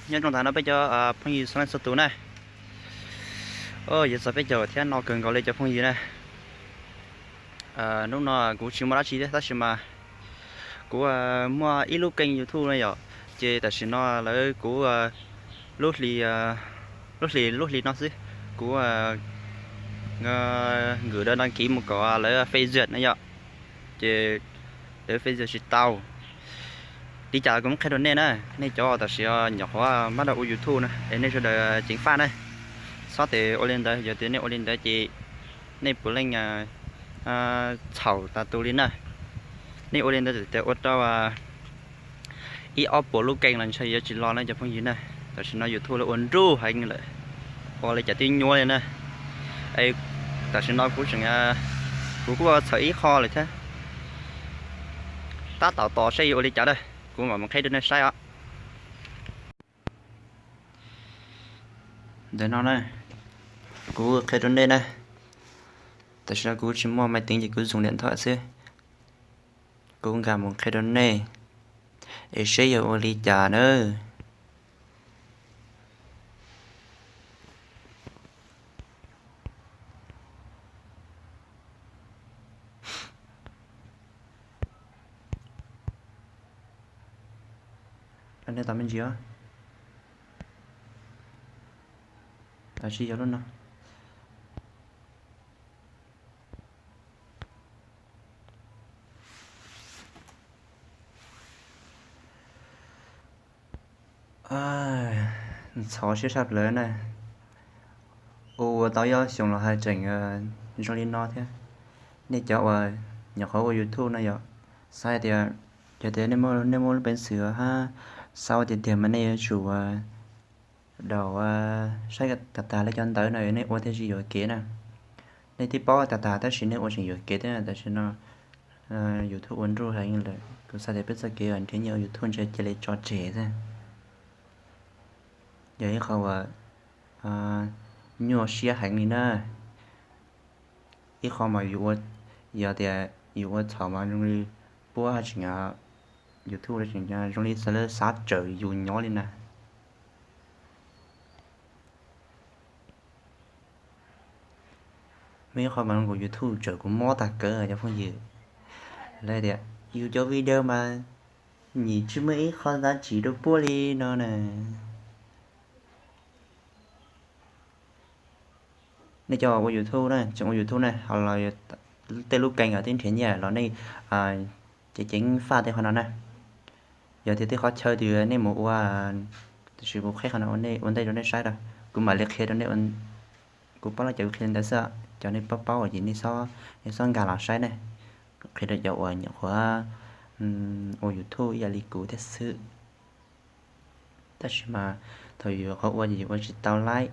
Nyob zoo tag nrho peb cov phooj ywg txhua leej txhua tus na. Yuav txog peb caug thiab no kawg nkaus li cov phooj ywg na. Hnub no kuv tsis muaj dab tsi thiab tab sis mas kuv muaj ib lub kênh YouTube no yom, ces tam sim no lawv kuv lub hlis, lub hlis lub hlis no xwb, kuv nkawd đăng ký mus kom lawv phê duyệt no yom, ces lawv phê duyệt tsis tau. Li cas kuv muab qhia rau nej na, nej cov tam sim nyuam qhuav mab rau ua YouTube na es nej sawv daws ceev faj na, txhob tes ua li ntawd, yog tias nej ua li ntawd ces nej puav leej txhaum tas tus li na. Nej ua li ntawd tes ua rau ib ob puas lub kênh los ntshe yuav tsis los na cov phooj ywg na. Tam sim no YouTube lawv ua nruj heev lawm, ua li cas twb nyuaj li na. Tam sim no kuv tseem, kuv kuj txhawm ib qho lawm thiab, tab tom tos saib yuav ua li cas na, kuv mam mus qhia rau nej saib os. Ntawm no na, kuv qhia rau nej na, tam sim no kuv tsis muaj máy tính ces kuv dùng điện thoại xwb, kuv nkag mus qhia rau nej es seb yog ua li cas nawb. Nej tos me ntsis os. Tsis yog lub no. Ntxhov siab tshaj plaws na. Ua ua tau ob xyoos los hais tseem zoo li no thiab. Nej cov uas nyuam qhuav ua YouTube no yom, xav hais tias, yog tias nej muaj lub peev xwm hab xav ua tiag tiag mas nej yuav tsum ua daus saib tag tag lawv cov ntawv no nej ua thiaj tsis yuam kev na. Nej twb paub tag tag tab sis nej ua tseem yuam kev thiab. Tam sim no YouTube ua nruj heev lawm, kuv xav tias peb txoj kev nrhiav nyiaj ua YouTube ntshe cia li tso tseg thiab. Yog ib qho uas nyuaj siab heev li na. Ib qho mas yus ua, yog tias yus ua txhaum mas zoo li puab hab tseem, YouTube tseem zoo li lawv xav tsawm yus nyob li na. Muaj ib qho mas zoo nkaus YouTube tsawm kuv mob tag kawg cov phooj ywg. Lawv tias yus cov video mas nyim tsis muaj ib qho giá trị rau puab li no na. Nej cov ua YouTube na, tseem ua YouTube na, ho los tej lub kênh uas twb nrhiav nyiaj los nej ceev ceev faj tej qhov no na. Yog tias tej qhov chaw twg nej mus ua, tab sis kuv qhib qhov no ua ntej rau nej saib rau, kuv mam li qhia rau nej. Kuv paub lawm ces kuv qhia li ntawd xwb, cov nej paub paub ces nej xob nkag los saib ne. Qhia rau cov uas nyuam qhuav ua YouTube ib yam li kuv thiab xwb. Tab sis mas thaum yus qhuav ua ces yus ua tsis tau laib,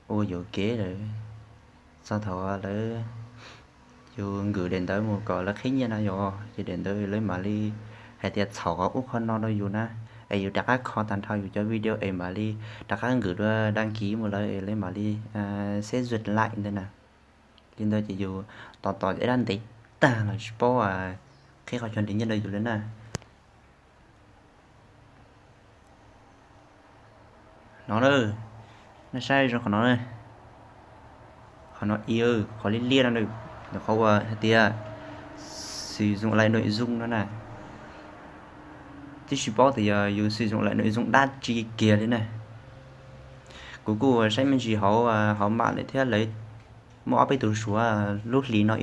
ua yuam kev lawm. Txog thaum lawv, yus nkws daim ntawv mus kom lawv qhib nyiaj no yom, ces daim ntawv lawv mam li hais tias txhaum qhov ub qhov no rau yus na, es yus rov qab kho tag nrho yus cov video es mam li rov qab nkws dua đăng ký mus lawm es lawv mam li xeb zuj laim ntawd na. Li ntawd ces yus tos tos ib dab ntev tag los tsis paub qhib qhov chaw nrhiav nyiaj rau yus li na. No na, nej saib zoo qhov no, qhov no, qhov liab liab no, qhov uas hais tias sử dụng lại nội dung no na. Twb tsis paub tias yog yus sử dụng lại nội dung dab tsi kiag li na. Kuv kuj saib me ntsis hauv, hauv mam lawm thiab, lawv muaj ob peb tus Suav lub hlis no,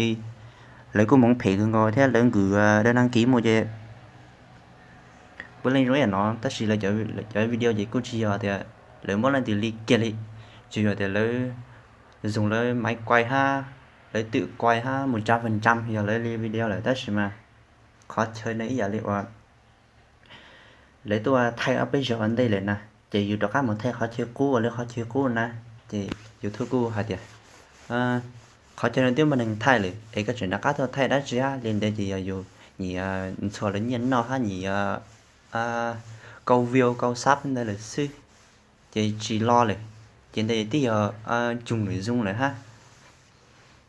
lawv kuj hmoov phem kawg nkaus thiab lawv nkws đăng ký mus ces puav leej zoo ib yam no, tab sis lawv cov video ces kuj tsis yog tias lawv muab leej twg li kiag li, tsuas yog tias lawv dùng lawv máy quay hab, lawv tự quay hab một trăm phần trăm yog lawv li video lawm, tab sis mas qhov chaw no ib yam li uas lawv tuaj thaij ob peb zaug ua ntej lawm na, ces yus rov qab mus thaij qhov chaw qub ua li qhov chaw qub na, ces YouTube kuj hais tias qhov chaw no twb muaj neeg thaij lawm es koj tseem rov qab tuaj thaij dab tsi hab. Li ntawd ces yog yus nyim ntxhua lawv nyiaj noj hab nyim câu view câu sub ntawd lawm xwb, ces tsis lo lawm. Ces ntawd twb yog dùng nội dung lawm hab,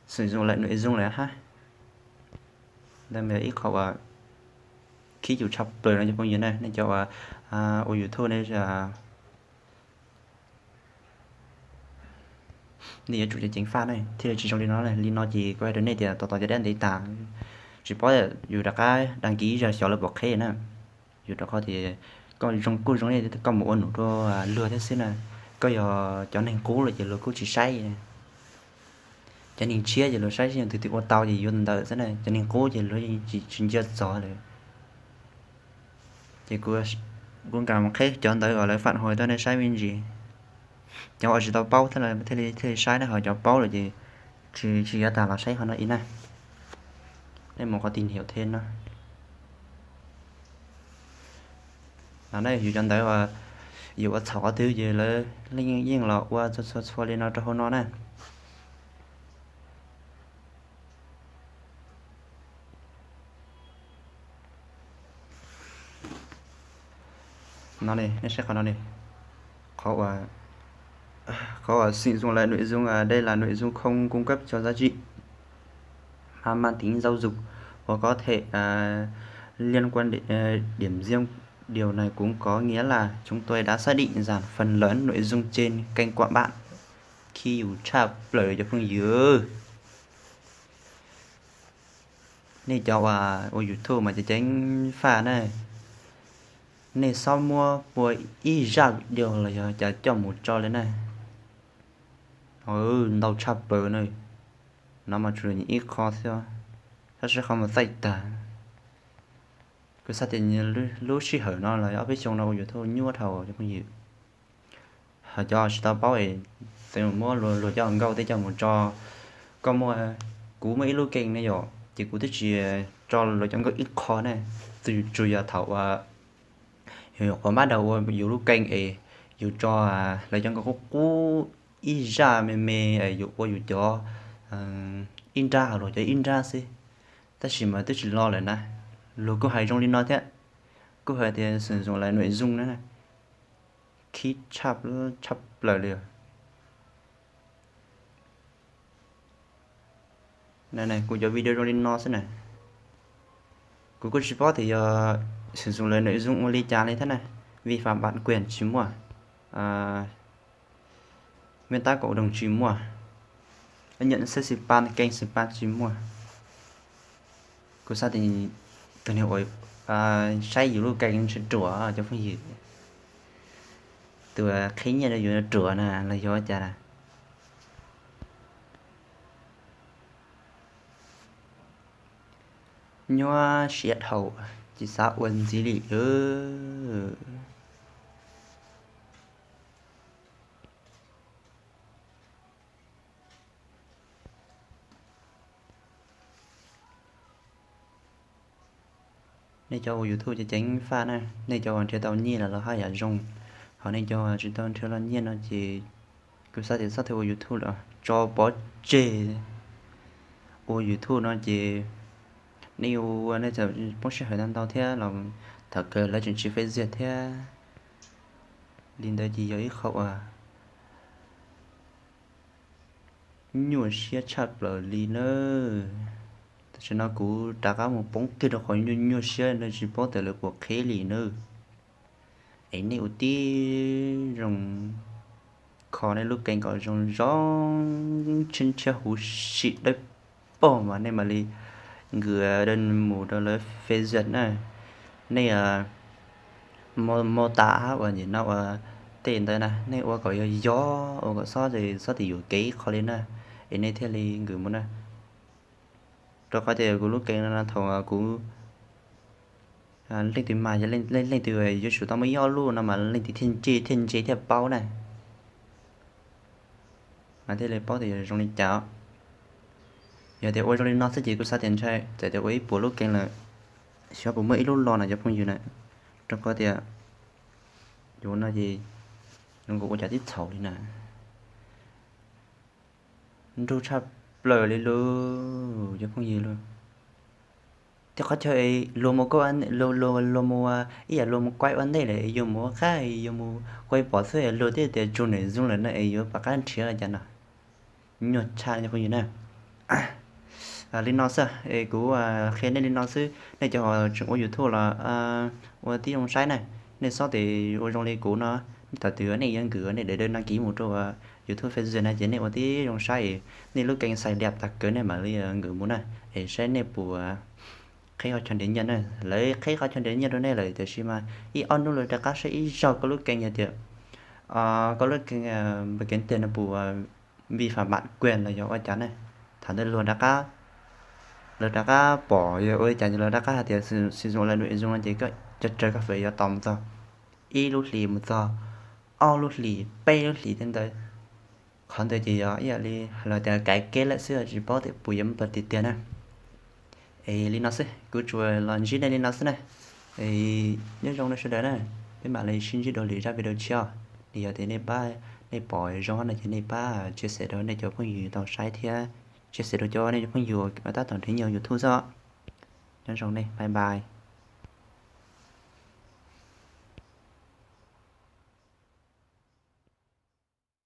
sử dụng lại nội dung lawm hab. Ntawd mas yog ib qho uas khib yus tshaj plaws no cov phooj ywg na, nej cov uas ua YouTube nej Nej yuav tsum ceev faj na, thiaj li tsis zoo li no. Li no ces kuv hais rau nej tias tos tos cov dab ntev tas, tsis paub yus rov qab dag kis ib zaug xyov lawv puas qheb na. Yus rau qhov tias koj zoo kuj zoo li koj mus ua num rau luag thiab xwb na. Koj yog cov neeg qub lawm ces luag kuj tsis saib. Cov neeg tshiab ces luag saib seb yog tus twg ua tau ces yuav ntawd xwb na, cov neeg qub ces luag tsis ntsia txog lawm. Ces kuv nkag mus qheb cov ntawd kom lawv phản hồi tuaj nej saib me ntsis. Cov uas tsis tau paub thiab lawv thiaj li thiaj li saib na, ho cov paub lawm ces tsis tsis yuav tas los saib qhov no ib na. Nej mus qhov tìm hiểu thêm no. No ne, yus cov ntawd uas yus ua txhaum qhov twg ces lawv yeej los ua txhua txhua txhua li no rau hauv no na. No ne, nej saib qhov no ne, qhov uas, qhov uas sử dụng lại nội dung, đây là nội dung không cung cấp cho giá trị mang tính giáo dục hoặc có thể liên quan đến điểm riêng. Điều này cũng có nghĩa là chúng tôi đã xác định rằng phần lớn nội dung trên kênh của bạn khi yus tshaj plaws cov phooj ywg. Nej cov uas ua YouTube mas ceev ceev faj na, nej xob muab pua ib zaj video los yog cas coj mus tso li na. Ntau tshaj plaws na. No mas tsuas yog ib qho xwb, tab sis qhov mus txaij tag. Kuv xav tias lub sij hawm no los ob peb xyoo no ua YouTube nyuaj dhau cov phooj ywg. Ho cov tsis tau paub es txawm muab luag cov nkauj tej coj mus tso. Koj muaj, kuv muaj ib lub kênh ne yom, ces kuv twb tsis tso luag cov nkauj ib qho ne. Tsuas yog thaum uas, yog qhov npab daug ua yus lub kênh es yus tso lawv cov nkauj qub qub ib zaj me me, yus ua yus cov ib nrab, luag cov ib nrab xwb. Tab sis mas twb tsis lo lawm na. Luag kuj hais zoo li no thiab, kuj hais tias sử dụng lại nội dung na, khib tshaj plaws li. Kuv cov video zoo li no xwb na. Kuv kuj tsis paub tias yog sử dụng lại nội dung ua li cas li thiab na. Vi phạm bản quyền tsis muaj, nguyên tắc cộng đồng tsis muaj, nhận xét spam, kênh spam tsis muaj. Kuv xav tias tus niag uas saib yus lub kênh ntshe ruam cov phooj ywg. Tus qhib nyiaj rau yus ruam na los yog cas na. Nyuaj siab dhau, tsis xav ua ntxiv li lawm. Nej cov ua YouTube ceev ceev faj na, nej cov uas nrhiav tau nyiaj los lawv haj yam zoo, ho nej cov uas tsis tau nrhiav los nyiaj no ces kuv xav tias txhob ua YouTube lawm, tso pov tseg. Ua YouTube no ces nej ua nej txawm poob sij hawm ntau ntau thiab los thaum kawg lawv tseem tsis phê duyệt thiab. Li ntawd ces yog ib qho uas nyuaj siab tshaj plaws li nawb. Tam sim no kuv rov qab mus poob kiag rau qhov nyuaj nyuaj siab no, tsis paub tias lawv puas qhib li nawb. Es nej ua tib zoo kho nej lub kênh kom zoo zoo, tshiab ntshiab huv si dawb paug mas nej mam li nkws mus rau lawv phê duyệt na. Nej mô tả uas nim no ua tej ntawd na, nej ua kom yog yog, ua kom xob, xob tias yuam kev ib qho li na, es nej thiaj li nkws mus na. Rau qhov tias kuv lub kênh no thaum kuv leej twg mas yog leej twg yuav tsum tau muaj ib ob lub no mas leej twg thiaj ntsib thiaj ntse thiaj paub na, mas thiaj li paub tias zoo li cas. Yog tias ua zoo li no xwb ces kuv xav tias ntshai txawm tias ua ib puas lub kênh lawm, xyov puas muaj ib lub los no cov phooj ywg na. Rau qhov tias yus no ces zoo nkaus ua cas tib txhaum li na. Nruj tshaj plaws li lauj cov phooj ywg lauj. Tej qhov chaw luag mus, luag mus ib yam luag mus kuaj ua ntej lawm es yuav mus ua qab, yuav mus kuaj pom xwb luag twb tias tsuag nws zoo lawm no es yuav pom qab nrhiav li cas no. Nyuaj tshaj cov phooj ywg na. Li no xwb es kuv qhia nej li no xwb, nej cov tseem ua YouTube los ua tib zoo saib na, nej xob tes ua zoo li kuv no, Thaum twg nej yuav nkws nej daim duab đăng ký mus rau YouTube, Facebook na ces nej ua tib zoo saib nej lub kênh xais liam tag kawg nej mam li nkws mus na. Es saib nej puas qhib qhov chaw nrhiav nyiaj na. Lawv qhib qhov chaw nrhiav nyiaj rau nej lawm tiam sis mas ib ob hnub lawv rov qab saib ib zaug koj lub kênh hais tias koj lub kênh npawg kev tiag no puas vi phạm bản quyền los yog ua cas na. Thaum ntawd luag rov qab, lawv rov qab pom yog ua li cas ces lawv rov qab hais tias xis zoo lawv num zoo no ces koj cog raws koj fam yuav tos mus txog ib lub hlis mus txog ob lub hlis peb lub hlis tej ntawd. Qhov ntawd ces yog ib yam li los tias cài cam lawm xwb tsis paub tias puas yuav npawg tiag tiag na. Es li no xwb, kuv tsuas los ntsib nej li no xwb na. Nyob zoo nej sawv daws na, peb mam li sib ntsib dua lwm zaj video tshiab. Yog tias nej pab, nej pom zoo no ces nej pab chia sẻ rau nej cov phooj ywg tau saib thiab chia sẻ rau cov nej cov phooj ywg tab tom nrhiav nyiaj YouTube xwb. Nyob zoo nej, bye bye.